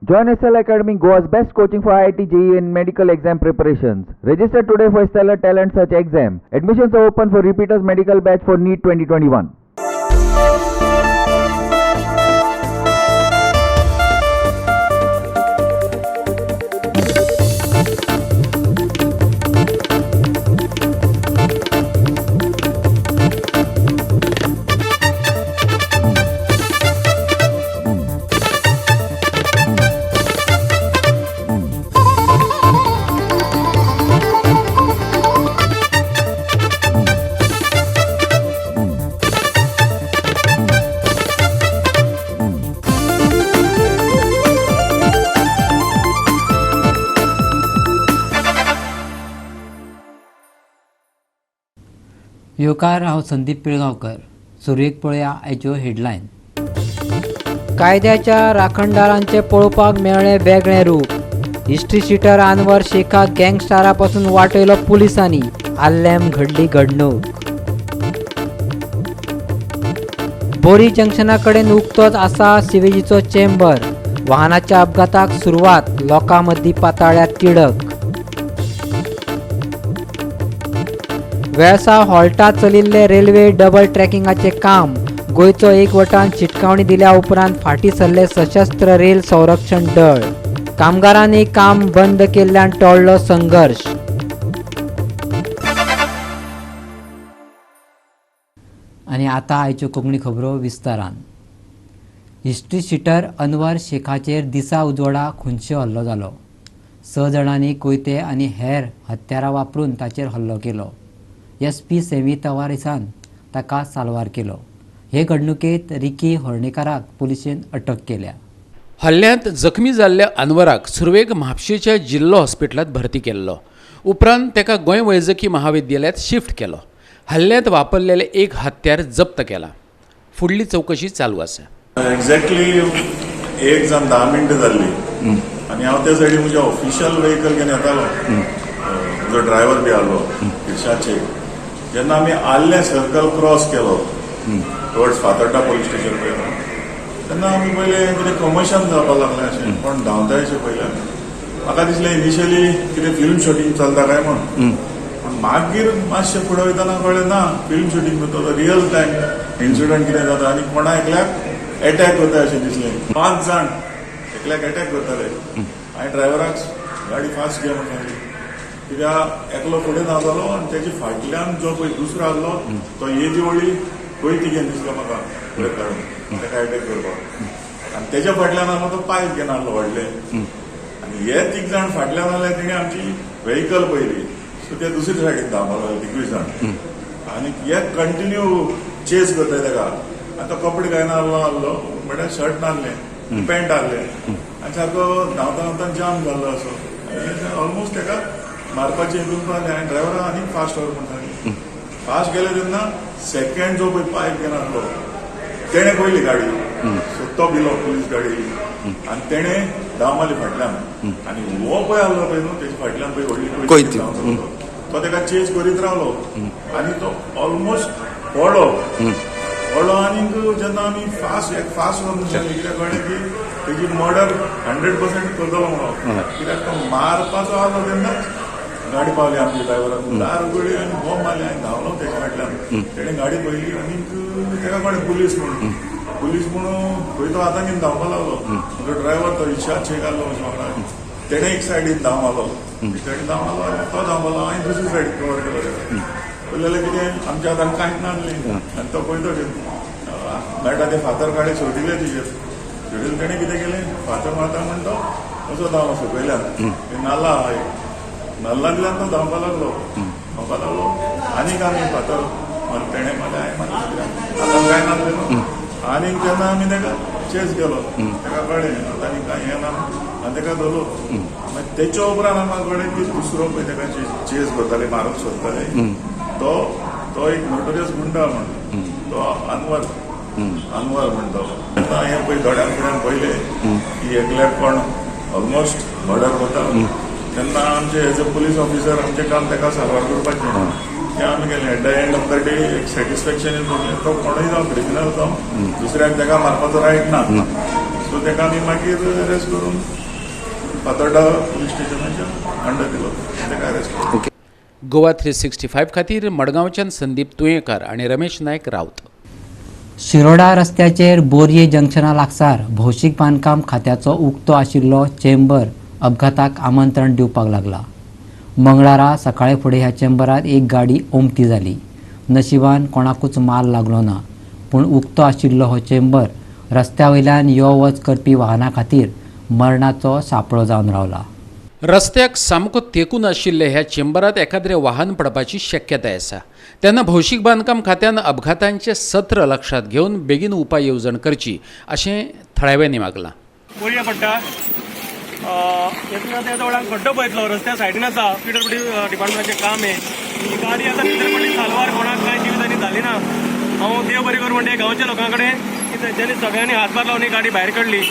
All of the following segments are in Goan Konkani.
Join SL Academy, Goa's best coaching for IIT, JEE and medical exam preparations. Register today for Stellar Talent Search exam. Admissions are open for repeaters medical batch for NEET 2021. येवकार, हांव संदीप पिळगांवकर. सुरवेक पळया आयच्यो हेडलायन. कायद्याच्या राखणदारांचें पळोवपाक मेळ्ळें वेगळें रूप. हिस्ट्री शिटर अनवर शेखाक गँगस्टारा पासून वाटयलो पुलिसांनी. आल्लेम घडली घडणूक. बोरी जंक्शना कडेन उक्तोच आसा सिवेजीचो चेंबर. वाहनाच्या अपघाताक सुरवात. लोकां मदीं पाताळ्या तिडक. वेळसांव हॉल्टात चलिल्ले रेल्वे डबल ट्रॅकिंगाचें काम. गोंयचो एक वटान शिटकावणी दिल्या उपरांत फाटीं सरले सशस्त्र रेल संरक्षण दळ. कामगारांनी काम बंद केल्ल्यान टळ्ळो संघर्श. आनी आतां आयच्यो कोंकणी खबरो विस्तारान. हिस्ट्री शिटर अनवर शेखाचेर दिसा उजवाडा खुनशी हल्लो जालो. 6 जाणांनी कोयते आनी हेर हत्यारां वापरून ताचेर हल्लो केलो. एस पी सेमी तवारिसान ताका साल्वार केलो. हे घडणुकेंत रिकी होर्णेकाराक पुलिशेन अटक केल्या. हल्ल्यांत जखमी जाल्ल्या अनवराक सुरवेक म्हापशेच्या जिल्लो हॉस्पिटलांत भरती केल्लो. उपरांत ताका गोंय वैजकी महाविद्यालयांत शिफ्ट केलो. हल्ल्यांत वापरलेलें एक हत्यार जप्त केलां. फुडली चवकशी चालू आसा. एक्झॅक्टली 1 जावन 10 मिनटां जाल्ली आनी हांव त्या सायडीन म्हजें ऑफिशियल वेहिकल घेवन येतालो. म्हजो ड्रायव्हर बी आहलो इर्शाद. जेन्ना आमी आर्लें सर्कल क्रॉस केलो टुवर्ड्स फातोड्डा पोलीस स्टेशन पळय, तेन्ना आमी पयलें कितें कमोशन जावपाक लागलें अशें, कोण धांवता अशें पळयलें आमी. म्हाका दिसलें इनिशियली कितें फिल्म शुटींग चलता काय म्हूण, पूण मागीर मातशें फुडें वयतना कळ्ळें ना, फिल्म शुटींग तो रियल टायम इन्सिडंट कितें जाता आनी कोणा एकल्याक एटॅक करता अशें दिसलें. पांच जाण एकल्याक एटॅक करताले. हांवें ड्रायव्हराक गाडी फास्ट घे म्हण सांगली, कित्याक एकलो फुडें धांवतालो आनी तेजे फाटल्यान जो पळय दुसरो आहलो तो येदी व्हडली कोयती घेवन दिसलो म्हाका वयर काडून ताका एटॅक करपाक, आनी तेज्या फाटल्यान आहलो तो पायप घेवन आहलो व्हडले. आनी हे तीग जाण फाटल्यान आहले, तेणी आमची व्हेकल पळयली, सो ते दुसरे सायडीन धांवपाक लागले तिगूय जाण. आनी हे कंटिन्यू चेस करताय ताका. आनी तो कपडे घायना आहलो, म्हळ्यार शर्ट नासलें, पॅन्ट आहलें, आनी सारको धांवता धांवता जाम जाल्लो असो आनी ऑलमोस्ट ताका मारपाचें हितून पावलें. आनी ड्रायव्हरान आनीक फास्ट व्हर म्हण सांगलें. फास्ट गेले तेन्ना सेकंड जो पळय पायप घेवन आहलो तेणें पळयली गाडी, सो तो भिलो. पुलीस गाडी येयली आनी तेणें धांव मारली फाटल्यान. आनी हो पळय आहलो पळय न्हू, तेच्या फाटल्यान पळय व्हडली कोयती. तो ताका चेज करीत रावलो आनी तो ऑलमोस्ट पडलो पडलो. आनीक जेन्ना आमी फास्ट एक फास्ट वचून सांगलें, कित्याक कळ्ळें की तेजी मर्डर 100% करतलो म्हणून, कित्याक तो मारपाचो आहलो तेन्नाच गाडी पावली आमची. ड्रायव्हरान दार उगडली आनी बॉम्ब मारली. आनी धांवलो तेच्या फाटल्यान. तेणें गाडी पळयली आनीक ताका कळ्ळें पुलीस म्हणून. पुलीस म्हणून खंय तो हातान घेवन धांवपाक लागलो. म्हजो ड्रायव्हर तो इर्शाद शेख आहलो म्हज्या वांगडा, तेणें एक सायडीन धांव मारलो, एक सायडीन धांव मारलो आनी तो धांवपालो. हांवें दुसरी सायडीन कवर केलो ताका. पळयलें जाल्यार कितें, आमच्या हातान कांयच नासलें आनी तो पळयतो घेवन मेळटा ते फातर काडे सोडिल्ले तेजेर सोडिल्ले. तेणें कितें केलें, फातर मारता म्हण तो असो धांवलो सकयल्यान नाल्ला आहा एक, नाल्लांतल्यान तो धांवपाक लागलो, धांवपाक लागलो. आनीक आमी फातर मारले, तेणें मारलें, हांवें मारलें, हातान कांय नासलें न्हू. आनीक तेन्ना आमी ताका चेस केलो. ताका कळ्ळें आतां आनी कांय हें ना आनी ताका धरलो. मागीर तेच्या उपरांत आमकां कळ्ळें की दुसरो पळय ताका चेस करताले, मारूंक सोदताले, तो तो एक नोटोरियस गुंडा म्हण, तो अनवर, अनवर म्हणतो. आतां हें पळय दोळ्यां फुड्यान पळयलें की एकल्याक कोण ऑलमोस्ट मर्डर करता तेन्ना आमचे एज अ पुलीस ऑफिसर आमचें काम ताका साल्वार करपाचें, तें आमी केलें. At the end of the day एक सॅटिस्फॅक्शन येतलें, तो कोणूय जावं, क्रिमिनल जावं, दुसऱ्याक ताका मारपाचो रायट ना. सो ताका आमी मागीर अरेस्ट करून फातोर्डा पुलीस स्टेशनाच्या अंडर दिलो, ताका अरेस्ट केलो. गोवा 365 खातीर मडगांवच्यान संदीप तुयेंकार आनी रमेश नायक राऊत. शिरोडा रस्त्याचेर बोरये जंक्शना लागसार भौशीक बांदकाम खात्याचो उक्तो आशिल्लो चेंबर अपघाताक आमंत्रण दिवपाक लागला. मंगळारा सकाळी फुडें ह्या चेंबरात एक गाडी ओमती जाली. नशिबान कोणाकूच माल लागलो ना, पूण उक्तो आशिल्लो हो चेंबर रस्त्या वयल्यान यो वच करपी वाहनां खातीर मरणाचो सापळो जावन रावला. रस्त्याक सामको तेंकून आशिल्ले ह्या चेंबरात एखाद्रें वाहन पडपाची शक्यताय आसा. तेन्ना भौशीक बांदकाम खात्यान अपघातांचे सत्र लक्षांत घेवन बेगीन उपाय येवजण करची अशें थळाव्यांनी मागलां. बोरये पडटा येता वेळान खड्डो पळयतलो, रस्त्या सायडीन आसा, पीडब्ल्यूडी डिपार्टमेंटाचें काम हें. ही गाडी आतां भितर पडली सालवार, कोणाक कांय जिवीत जाली ना. हांव देव बरें करूं म्हणटा गांवच्या लोकां कडेन की तेंच्यांनी सगळ्यांनी हातभार लावन ही गाडी भायर काडली.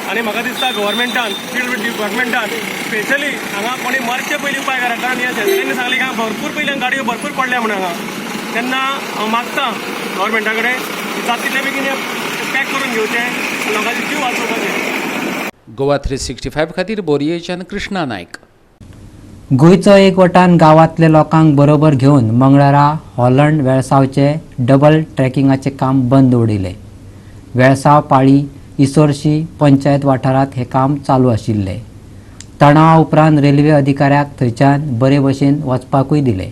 आनी म्हाका दिसता गव्हर्मेंटान, पीडब्ल्यूडी डिपार्टमेंटान स्पेशली हांगा कोणी मरचे पयलीं उपाय करा, कारण ह्या शेतकऱ्यांनी सांगलें की भरपूर पयलीं गाडयो भरपूर पडल्या म्हणून हांगा. तेन्ना हांव मागता गव्हर्मेंटा कडेन जाता तितले बेगीन हें पॅक करून घेवचें, लोकांचे जीव वाचोवपाचे. गोवा 365 खातीर बोरयेच्यान कृष्णा नायक. गोंयचो एक वटान गांवांतल्या लोकांक बरोबर घेवन मंगळारा हॉलंड वेळसांवचे डबल ट्रॅकिंगाचें काम बंद उडयलें. वेळसांव पाळी इसोरशी पंचायत वाठारांत हें काम चालू आशिल्लें. तणावा उपरांत रेल्वे अधिकाऱ्याक थंयच्यान बरे भशेन वचपाकूय दिलें.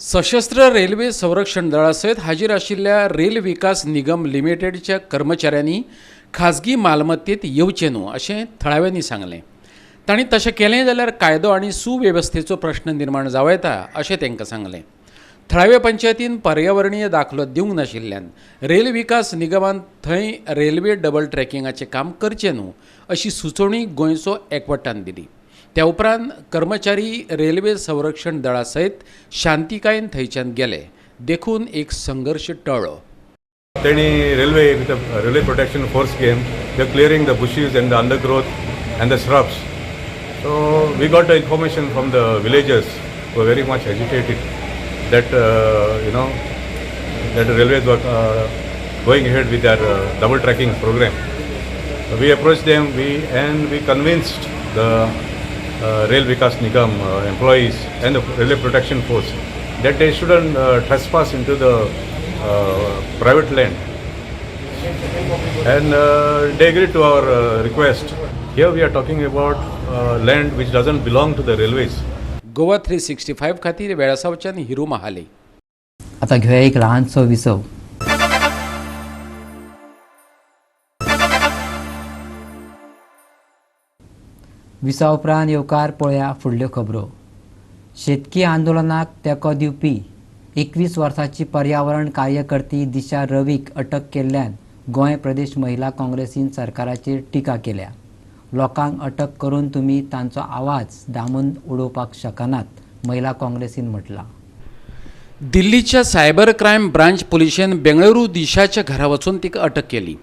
सशस्त्र रेल्वे संरक्षण दळा सयत हाजीर आशिल्ल्या रेल विकास निगम लिमिटेडच्या कर्मचाऱ्यांनी खाजगी मालमत्तेत येवचें न्हू अशें थळाव्यांनी सांगलें. तांणी तशें केलें जाल्यार कायदो आनी सुवेवस्थेचो प्रश्न निर्माण जावं येता अशें तांकां सांगलें. थळावे पंचायतीन पर्यावरणीय दाखलो दिवंक नाशिल्ल्यान रेल विकास निगमान थंय रेल्वे डबल ट्रॅकिंगाचें काम करचें न्हू अशी सुचोवणी गोंयचो एकवटान दिली. त्या उपरांत कर्मचारी रेल्वे संरक्षण दळा सयत शांतिकायेन थंयच्यान गेले, देखून एक संघर्श टळ्ळो. तेणी railway with railway protection force came, they clearing the bushes and the undergrowth and the shrubs. So we got the information from the villagers who were very much agitated that you know that the railways were going ahead with their double tracking program. So we approached them, we convinced the Rail Vikas Nigam employees and the Railway Protection Force that they shouldn't trespass into the private land. And they agreed to our request. Here we are talking about land which doesn't belong to the railways. Goa 365 खातीर वेळसांवच्यान हिरू महाले. आता घेवया एक ल्हानसो विसव. विसा उपरांत येवकार पळया फुडल्यो खबरो. शेतकी आंदोलनाक तेंको दिवपी 21 वर्सांची पर्यावरण कार्यकर्ती दिशा रवीक अटक केल्ल्यान गोंय प्रदेश महिला काँग्रेसीन सरकाराचेर टिका केल्या. लोकांक अटक करून तुमी तांचो आवाज दामून उडोवपाक शकनात, महिला काँग्रेसीन म्हटलां. दिल्लीच्या सायबर क्रायम ब्रांच पुलिशेन बेंगळुरू दिशाच्या घरा वचून तिका अटक केली.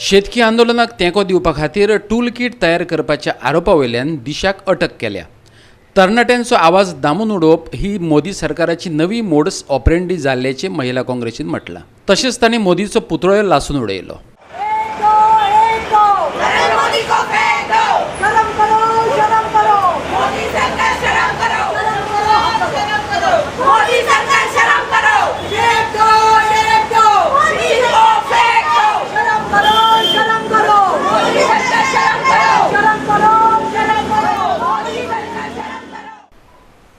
शेतकी आंदोलनाक तेंको दिवपा खातीर टूल किट तयार करपाच्या आरोपा वयल्यान दिशाक अटक केल्या. तरणाट्यांचो आवाज दामून उडोवप ही मोदी सरकाराची नवी मोडस ऑपरेंडी जाल्ल्याचें महिला काँग्रेसीन म्हटलां. तशेंच तांणी मोदीचो पुतळोय लासून उडयलो.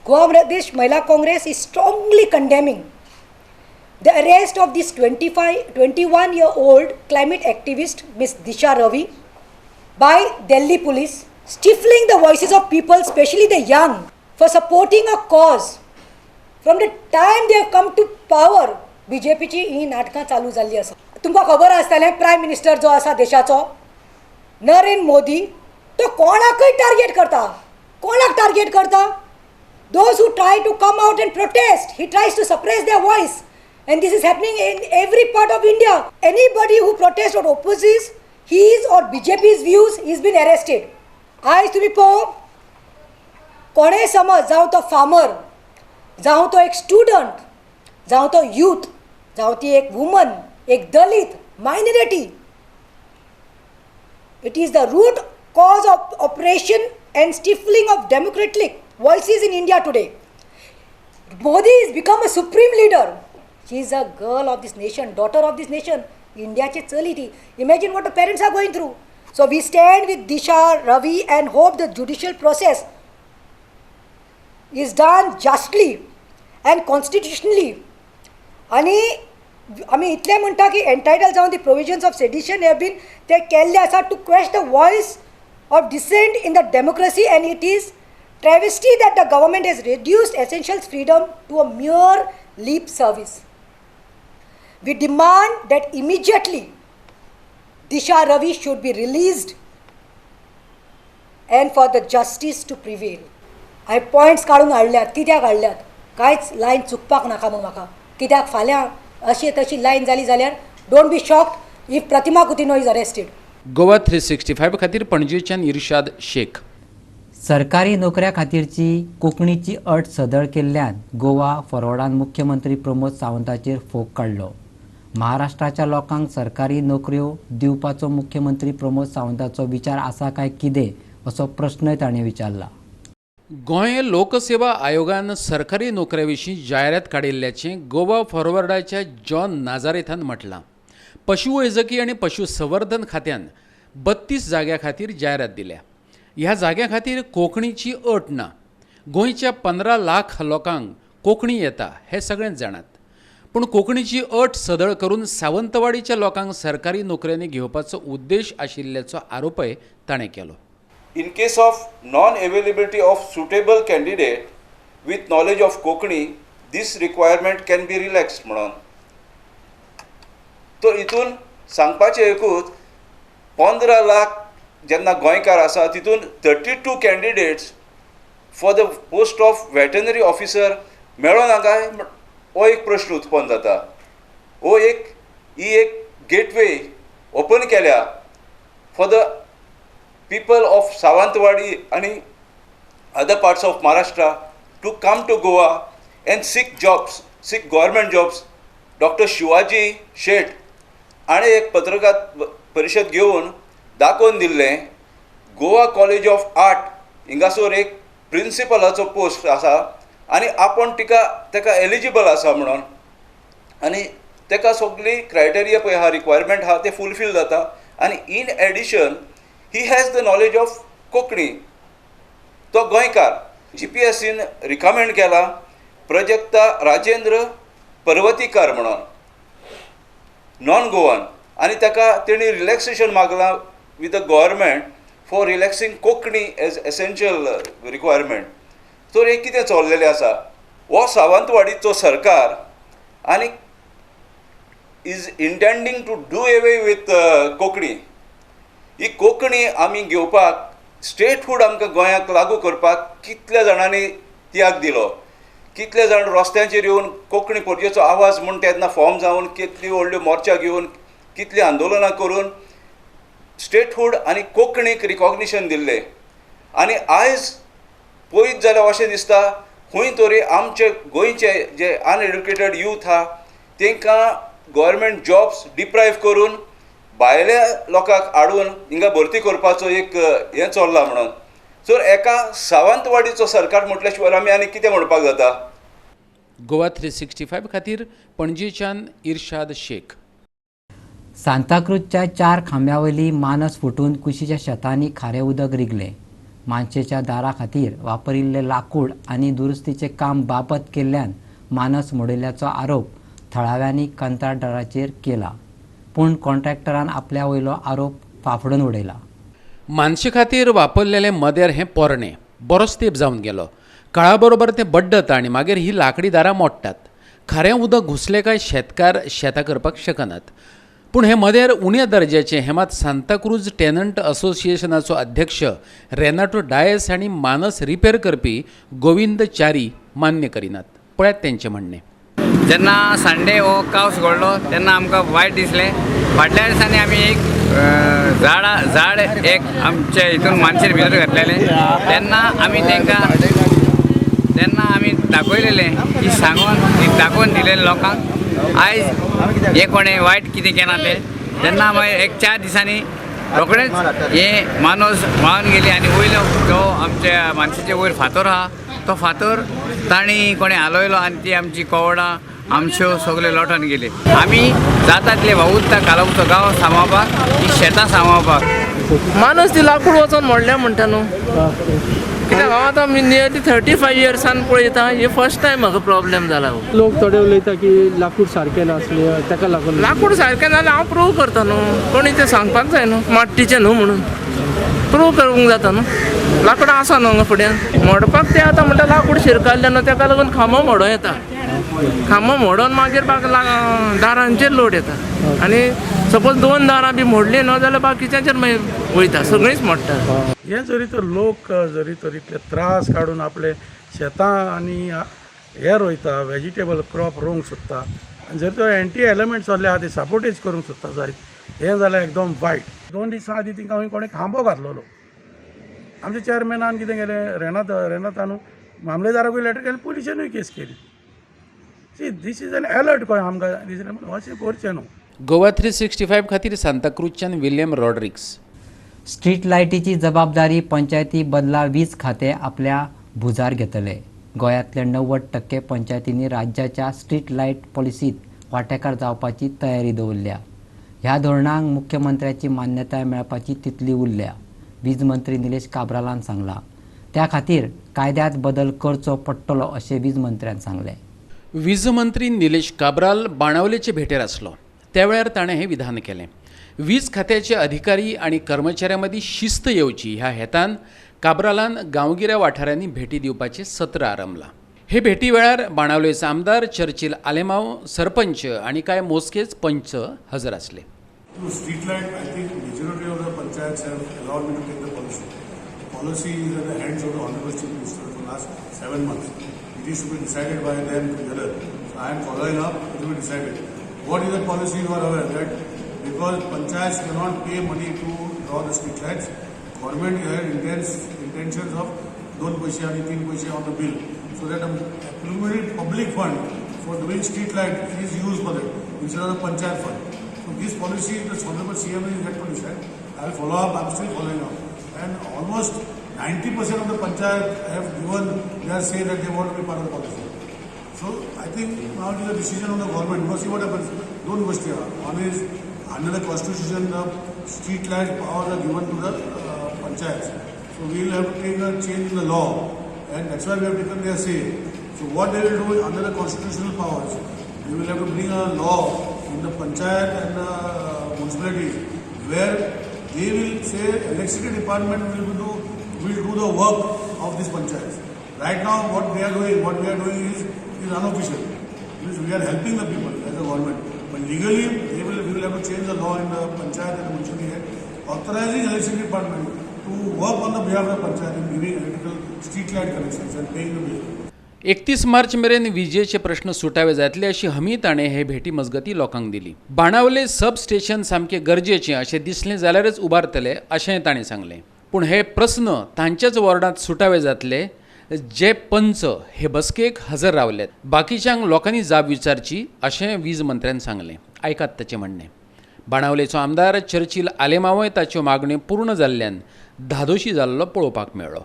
Goa Pradesh Mahila Congress is strongly condemning the arrest of this 21-year-old climate activist Ms. Disha Ravi by Delhi police, stifling the voices of people, especially the young, for supporting a cause. From the time they have come to power, BJP ची ही नाटकां चालू जाल्ली आसा. तुमकां खबर आसतलें, प्रायम मिनिस्टर जो आसा देशाचो नरेंद्र मोदी, तो कोणाकय टार्गेट करता. कोणाक टार्गेट करता? Those who try to come out and protest, he tries to suppress their voice. And this is happening in every part of India. Anybody who protests or opposes his or BJP's views is been arrested. आयज तुमी पळोव, कोणेय समज, जावं तो फार्मर, जावं तो एक स्टुडंट, जावं तो यूथ, जावं ती एक वुमन, एक Dalit, minority, It is the root cause of oppression and stifling of democratic voices in India today. Modi is become a supreme leader. She is a girl of this nation, daughter of this nation. Indiaची चली ती. Imagine what the parents are going through. So we stand with Disha Ravi and hope the judicial process is done justly and constitutionally. आनी आमी इतलें म्हणटा की एन्टायटल जावन the provisions of sedition have been ते केल्ले आसा to quash the voice of dissent in the democracy, and it is travesty that the government has reduced essential freedom to a mere lip service. We demand that immediately Disha Ravi should be released and for the justice to prevail. हांवें पॉयंट्स काडून हाडल्यात. कित्याक हाडल्यात? कांयच लायन चुकपाक नाका म्हूण म्हाका. कित्याक फाल्यां अशी तशी लायन जाली जाल्यार don't be shocked if Pratima Coutinho is arrested. Goa 365 खातीर पणजेच्यान इर्शाद शेख. सरकारी नोकऱ्या खातीरची कोंकणीची अट सदळ केल्ल्यान गोवा फॉरवर्डान मुख्यमंत्री प्रमोद सावंताचेर फोग काडलो. महाराष्ट्राच्या लोकांक सरकारी नोकऱ्यो दिवपाचो मुख्यमंत्री प्रमोद सावंताचो विचार आसा काय कितें असो प्रश्नय ताणें विचारला. गोंय लोकसेवा आयोगान सरकारी नोकऱ्या विशीं जायरात काडिल्ल्याचें गोवा फॉरवर्डाच्या जॉन नाझारेथान म्हटलां. पशुवैजकी आनी पशुसंवर्धन खात्यान 32 जाग्यां खातीर जायरात दिल्या. ह्या जाग्यां खातीर कोंकणीची अट ना. गोंयच्या 15 लाख लोकांक कोंकणी येता हें सगळेच जाणात, पूण कोंकणीची अट सदळ करून सावंतवाडीच्या लोकांक सरकारी नोकऱ्यांनी घेवपाचो उद्देश आशिल्ल्याचो आरोपय ताणें केलो. In case of non-availability of suitable candidate with knowledge of Konkani, this requirement can be relaxed म्हणून. तर हितून सांगपाचें एकूच, 15 लाख जेन्ना गोंयकार आसा तितून 32 candidates for the post of veterinary officer मेळना काय हो एक प्रश्न उत्पन्न जाता. हो एक ही एक गेटवे ओपन केल्या for the people of Sawantwadi आनी other parts of Maharashtra to come to Goa and seek jobs, seek government jobs. Doctor Shivaji Shet हाणें एक पत्रकार परिशद घेवन दाखोवन दिल्लें गोवा कॉलेज ऑफ आर्ट हिंगासर एक प्रिंसिपलाचो पोस्ट आसा आनी आपूण तिका ताका एलिजिबल आसा म्हणून, आनी ताका सगळी क्रायटेरिया पळय आहा, रिक्वायरमेंट आहा ते फुलफील जाता, आनी in addition he has the knowledge of Konkani. तो गोंयकार. G P S scene recommend केला प्रजक्ता राजेंद्र पर्वतीकार म्हणून, नॉन गोवन, आनी ताका तेणी relaxation मागलां with the government for relaxing Konkani as essential requirement. तर हें कितें चल्लेलें आसा, हो सावंतवाडीचो सरकार आनी is intending to do away with Konkani. ही कोंकणी आमी घेवपाक स्टेटहूड आमकां गोंयाक लागू करपाक कितल्या जाणांनी त्याग दिलो, कितले जाण रस्त्यांचेर येवन कोंकणी परजेचो आवाज म्हूण तेन्ना फॉर्म जावन कितली व्हडल्यो मोर्चा घेवन कितलीं आंदोलनां करून स्टेटहूड आनी कोंकणीक रिकॉग्निशन दिल्लें. आनी आयज पळयत जाल्यार अशें दिसता खंय तरी आमचे गोंयचे जे अनएड्युकेटेड यूथ आहा तांकां गव्हर्मेंट जॉब्स डिप्रायव करून भायल्या लोकांक हाडून हिंगा भरती करपाचो एक हें चल्लां म्हणून. सो एका सावंतवाडीचो सरकार म्हटल्या शिवाय आमी आनी कितें म्हणपाक जाता. गोवा 365 खातीर पणजेच्यान इर्शाद शेख. सांताक्रूजच्या 4 खांब्यावयली मानस फुटून कुशीच्या शेतांनी खारें उदक रिगलें. मानशेच्या दारा खातीर वापरिल्लें लाकूड आनी दुरुस्तीचें काम बाबत केल्ल्यान मानस मोडिल्ल्याचो आरोप थळाव्यांनी कंत्राटदाराचेर केला, पूण कॉन्ट्रॅक्टरान आपल्या वयलो आरोप फाफडून उडयला. मानशे खातीर वापरलेलें मदेर हें पोरणें बरोच तेंप जावन गेलो. काळा बरोबर तें बड्डता आनी मागीर ही लाकडी दारां मोडटात. खारें उदक घुसलें काय शेतकार शेतां करपाक शकनात. पूण हें मदेर उण्या दर्ज्याचें हें मात सांताक्रूज टेनंट असोसिएशनाचो अध्यक्ष रेनाटो डायस हांणी मानस रिपेर करपी गोविंद च्यारी मान्य करिनात. पळयात तेंचें म्हणणें. जेन्ना संडे हो कावस घडलो तेन्ना आमकां वायट दिसलें. फाटल्या दिसांनी आमी एक झाड एक आमच्या हितून मानशेर भितर घातलेलें तेन्ना आमी तांकां तेन्ना आमी दाखयलेलें की सांगून दाखोवन दिलेलें लोकांक आयज हे कोणें वायट कितें केलां तें. तेन्ना मागीर एक 4 दिसांनी रोखडेंच हें मानस व्हांवन गेली आनी वयलो जो आमच्या मानशेचे वयर फातर आहा तो फातर तांणी कोणें हालयलो आनी ती आमची कवडां आमच्यो सगळे लोटून गेले. आमी जाता तितले वावुरता कालापूरचो गांव सांबाळपाक, ही शेतां सांबाळपाक. मानस ती लाकूड वचोन मोडल्या म्हणटा न्हू, कित्याक हांव आतां नियरली 35 इयर्सान पळयता, हे फर्स्ट टायम म्हाका प्रॉब्लेम जाला. हो, लोक थोडे उलयता की लाकूड सारकें नासलें ताका लागून. लाकूड सारकें जाल्यार हांव प्रूव करता न्हू, कोणी तें सांगपाक जाय न्हू, माट्टीचें न्हू म्हणून प्रूव करूंक जाता न्हू. लाकडां आसा न्हू हांगा फुड्यान मोडपाक, तें आतां म्हणटा लाकूड शिरकाल्लें न्हू, ताका लागून खांबो मोडों येता, खांबो मोडोन मागीर दारांचेर लोड येता आनी सपोज 2 दारां बी मोडलीं न्हू जाल्यार बाकीच्यांचेर मागीर वयता, सगळींच मोडटा. हे जरी तर लोक जरी तर इतले त्रास काडून आपले शेतां आनी हे रोयता, वेजिटेबल क्रॉप रोवंक सोदता आनी जर तर एंटी एलिमेंट्स जाल्ले आहा ते सपोर्टेज करूंक सोदता जायत, हें जाल्यार एकदम वायट. 2 दिसां आदीं तिंका हांवें कोणें खांबो घातलेलो, आमच्या चेअरमॅनान कितें केलें, रेनातानू मामलेदाराकूय लेटर केलें, पुलिशेनूय केस केली. See this is an alert कळ्ळें आमकां दिसलें, पूण अशें करचें न्हू. गोवा 365 खातीर सांताक्रूजच्यान विल्यम रॉड्रिक्स. स्ट्रीट लायटीची जबाबदारी पंचायती बदला वीज खातें आपल्या भुजार घेतले. गोंयांतल्या 90% पंचायतींनी राज्याच्या स्ट्रीट लायट पॉलिसीत वांटेकार जावपाची तयारी दवरल्या. ह्या धोरणाक मुख्यमंत्र्याची मान्यताय मेळपाची तितली उरल्या, वीज मंत्री निलेश काब्रालान सांगलां. त्या खातीर कायद्यांत बदल करचो पडटलो अशें वीज मंत्र्यान सांगलें. वीज मंत्री निलेश काब्राल बाणावलेचे भेटेर आसलो त्या वेळार ताणें हें विधान केलें. वीज खात्याचे अधिकारी आनी कर्मचाऱ्यां मदीं शिस्त येवची ह्या हेतान काब्रालान गांवगिऱ्या वाठारांनी भेटी दिवपाचें सत्र आरंभलां. हे भेटी वेळार बाणावलेचो आमदार चर्चिल आलेमाव, सरपंच आनी कांय मोजकेच पंच हजर आसले. Street light, I think majority of the panchayats have allowed me to take the policy. The policy is in the hands of the Honorable Chief Minister for last 7 months. It is to be decided by them together. So I am following up, it will be decided. What is the policy you are aware that because panchayats cannot pay money to draw the street lights, government has intentions of 2 paise and 3 paise on the bill, so that accumulated public fund for doing street light is used for that instead of the panchayat fund. So this policy, the Honorable CM is yet to decide. I will follow up. I am still following up, and almost 90% of the panchayat have given their say that they want to be part of the policy. So I think now it is a decision of the government. Because see what happens. Don't waste here. One is under the constitution, the street light powers are given to the panchayats. So we will have to take a change in the law, and that's why we have taken their say. So what they will do under the constitutional powers, they will have to bring a law in the panchayat and the municipalities where they will say electricity department will do the work of these panchayats. Right now what they are doing, what we are doing is unofficial. Means we are helping the people as a government. But legally we will have to change the law in the panchayat and the municipality act, authorizing electricity department to work on the behalf of the panchayat in giving electrical street light connections and paying the bill. 31 मार्च मेरेन विजेचे प्रश्न सुटावे जातले अशी हमी ताणें हे भेटी मजगती लोकांक दिली. बाणावले सब स्टेशन सामकें गरजेचें अशें दिसलें जाल्यारच उबारतले अशेंय ताणें सांगलें. पूण हे प्रस्न तांच्याच वॉर्डांत सुटावे जातले जे पंच हे बसकेक हजर रावल्यात, बाकीच्यांक लोकांनी जाब विचारची अशें वीज मंत्र्यान सांगलें. आयकात ताचें म्हणणें. बाणावलेचो आमदार चर्चिल आलेमावय ताच्यो मागण्यो पूर्ण जाल्ल्यान धादोशी जाल्लो पळोवपाक मेळ्ळो.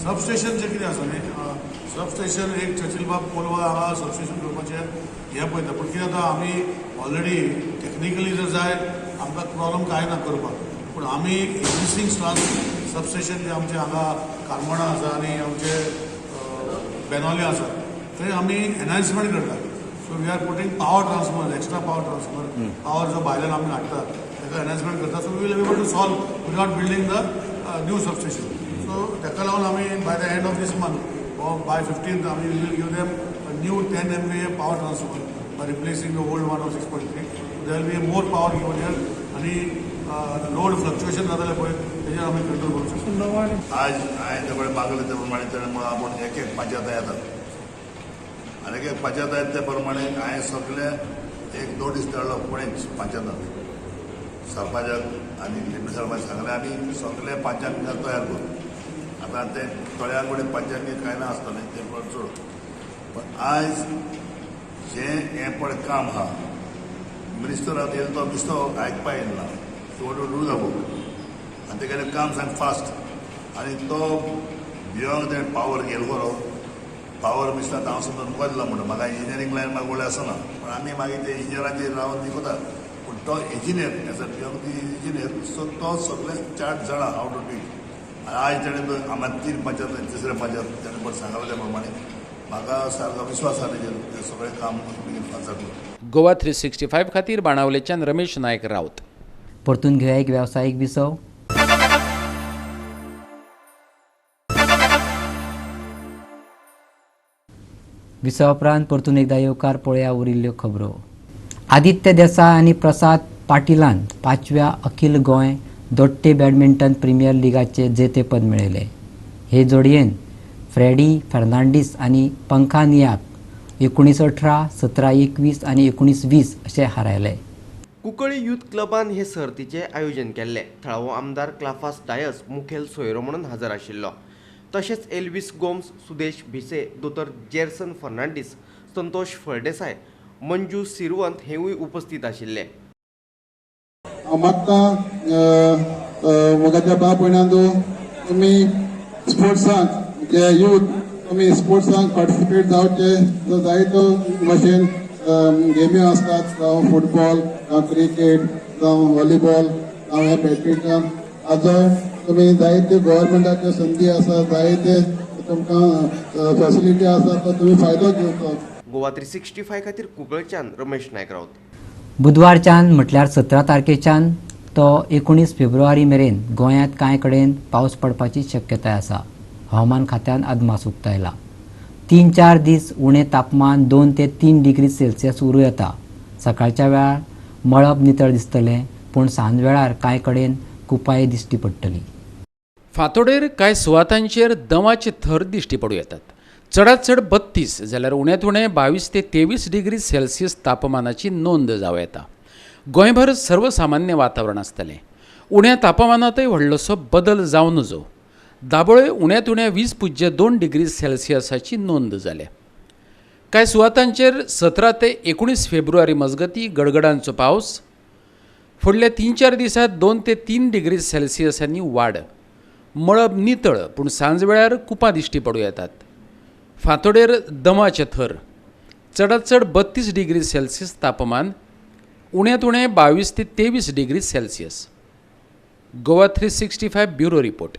सबस्टेशन जें कितें आसा न्ही, सबस्टेशन एक चर्चिलबाब कोलवा हांगा सबस्टेशन करपाचें हें पळयता, पूण कितें जाता आमी ऑलरेडी टॅक्निकली जर जाय आमकां प्रॉब्लम कांय ना करपाक, पूण आमी एक्झिस्टींग सबस्टेशन जें आमचें हांगा कार्मोणा आसा आनी आमचे बेनोली आसा थंय आमी एनहान्समेंट करता. So we are putting power transformer, extra power transformer, power जो भायल्यान आमी हाडटा ताका एनहान्समेंट करता. So we will able to solve without building the new substation. So ताका लागून आमी by the end of this month or by 15th we will give them a new 10 MVA power transformer by replacing the old one of 6.3. There will be more power given here आणि लोड फ्लक्च्युएशन जातलें पळय तेजेर आमी कंट्रोल करूंक शकता. आज हांवें ते कडेन मागलें ते प्रमाणे ताणें म्हणून आपूण एक एक पंचायत येतात आनी एक एक पंचायत येता ते प्रमाणे हांवें सगळे एक नोटीस धाडलो कोणेच पंचायताक, सरपंचाक आनी डेप्युटी सरपंच सांगलें आमी सगळे पंचांग तयार करूं. आतां ते तळ्या कडेन पंचायती कांय ना आसतलें तें चड, पण आयज जें हें पळय काम आहा मिनिस्टर आतां येयलो तो बेश्टो आयकपा येयला, तो do the work. आनी तेगेलें काम सामकें फास्ट आनी तो भियोंक तेणें पावर घेयलो खरो. पावर मिसता हांव सुद्दां तुमकां दिला म्हणटा, म्हाका इंजिनियरींग लायन म्हाका व्हडलें आसना, पूण आमी मागीर ते इंजिनियराचेर रावन दिवता. पूण तो इंजिनियर एज अ भियोंक इंजिनियर, सो तो सगळे चार्ट जाणा हाव टू do it. आनी आयज तेणें आमकां 3 पंचायत तिसऱ्या पंचायत तेणें बरें सांगलां, त्या प्रमाणे म्हाका सारको विश्वास आसा तेजेर, तें सगळें काम बेगीन फास्ट जातलें. गोवा 365 खातीर बाणावलेच्यान रमेश नायक राऊत. परतून घेवया एक वेवसायीक विसव. विसवा उपरांत परतून एकदा येवकार पळया उरिल्ल्यो खबरो. आदित्य देसाय आनी प्रसाद पाटिलान 5व्या अखिल गोंय दोट्टे बॅडमिंटन प्रिमियर लिगाचे जेतेपद मेळयलें. हे जोडयेन फ्रेडी फर्नांडीस आनी पंखा नियाक 19-18, 17-21 आनी 19-20 अशें हारायले. कुंकळी यूथ क्लबान हे सर्तीचें आयोजन केल्लें. थळावो आमदार क्लाफास डायस मुखेल सोयरो म्हणून हजर आशिल्लो. तशेंच एल्वीस गोम्स, सुदेश भिसे, दोतोर जेरसन फर्नांडीस, संतोष फळदेसाय, मंजू सिरवंत हेवूय उपस्थित आशिल्ले. हांव मागता म्हज्या बाप भयणांनो, तुमी स्पोर्ट्सांत जे यूथ तुमी स्पोर्ट्सांत पार्टिसिपेट जावचे. जायतो भशेन गेमी आसतात, जावं फुटबॉल, जावं क्रिकेट, जावं व्हॉलीबॉल, जावं हें बॅडमिंटन. हाजो तुमी जायते गव्हर्मेंटाच्यो संदी आसा, जायते तुमकां फॅसिलिटी आसा, तो तुमी फायदो घेवचो. गोवा 365 खातीर कुंकळच्यान रमेश नायक राऊत. बुधवारच्यान म्हटल्यार 17 तारखेच्यान तो 19 फेब्रुवारी मेरेन गोंयांत कांय कडेन पावस पडपाची शक्यताय आसा. हवामान खात्यान अदमास उक्तायला. 3-4 दीस उणें तापमान 2 ते 3 डिग्री सेल्सियस उरूं येता. सकाळच्या वेळार मळब नितळ दिसतलें, पूण सांजवेळार कांय कडेन कुपाय दिश्टी पडटली. फांतोडेर कांय सुवातांचेर दमाचे थर दिश्टी पडूं येतात. चडांत चड 32 जाल्यार उण्यांत उणें 22 ते 23 डिग्री सेल्सियस तापमानाची नोंद जावं येता. गोंयभर सर्वसामान्य वातावरण आसतलें. उण्या तापमानांतय व्हडलोसो बदल जावं नजो. दाबोळे उण्यांत उण्या 20.2 डिग्री सेल्सियसाची नोंद जाल्या. कांय सुवातांचेर 17 ते 19 फेब्रुवारी मजगती गडगडांचो पावस. फुडल्या 3-4 दिसांत 2 ते 3 डिग्री सेल्सियसांनी वाड. मळब नितळ पूण सांजवेळार कुपां दिश्टी पडूं येतात. फांतोडेर दमाचे थर. चडांत चड 32 डिग्री सेल्सियस तापमान, उण्यांत उणें 22 ते 23 degree Celsius. Goa 365 bureau report.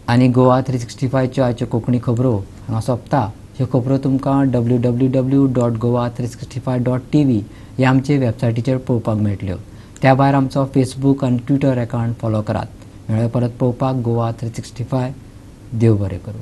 आनी गोवा 365च्यो आयच्यो कोंकणी खबरो हांगा सोंपता. ह्यो खबरो तुमकां www.goa365.tv ह्या आमचे वेबसायटीचेर पळोवपाक मेळटल्यो. त्या भायर आमचो फेसबूक आनी ट्विटर अकावंट फॉलो करात. मेळ्ळें परत पळोवपाक गोवा 365. देव बरें करूं.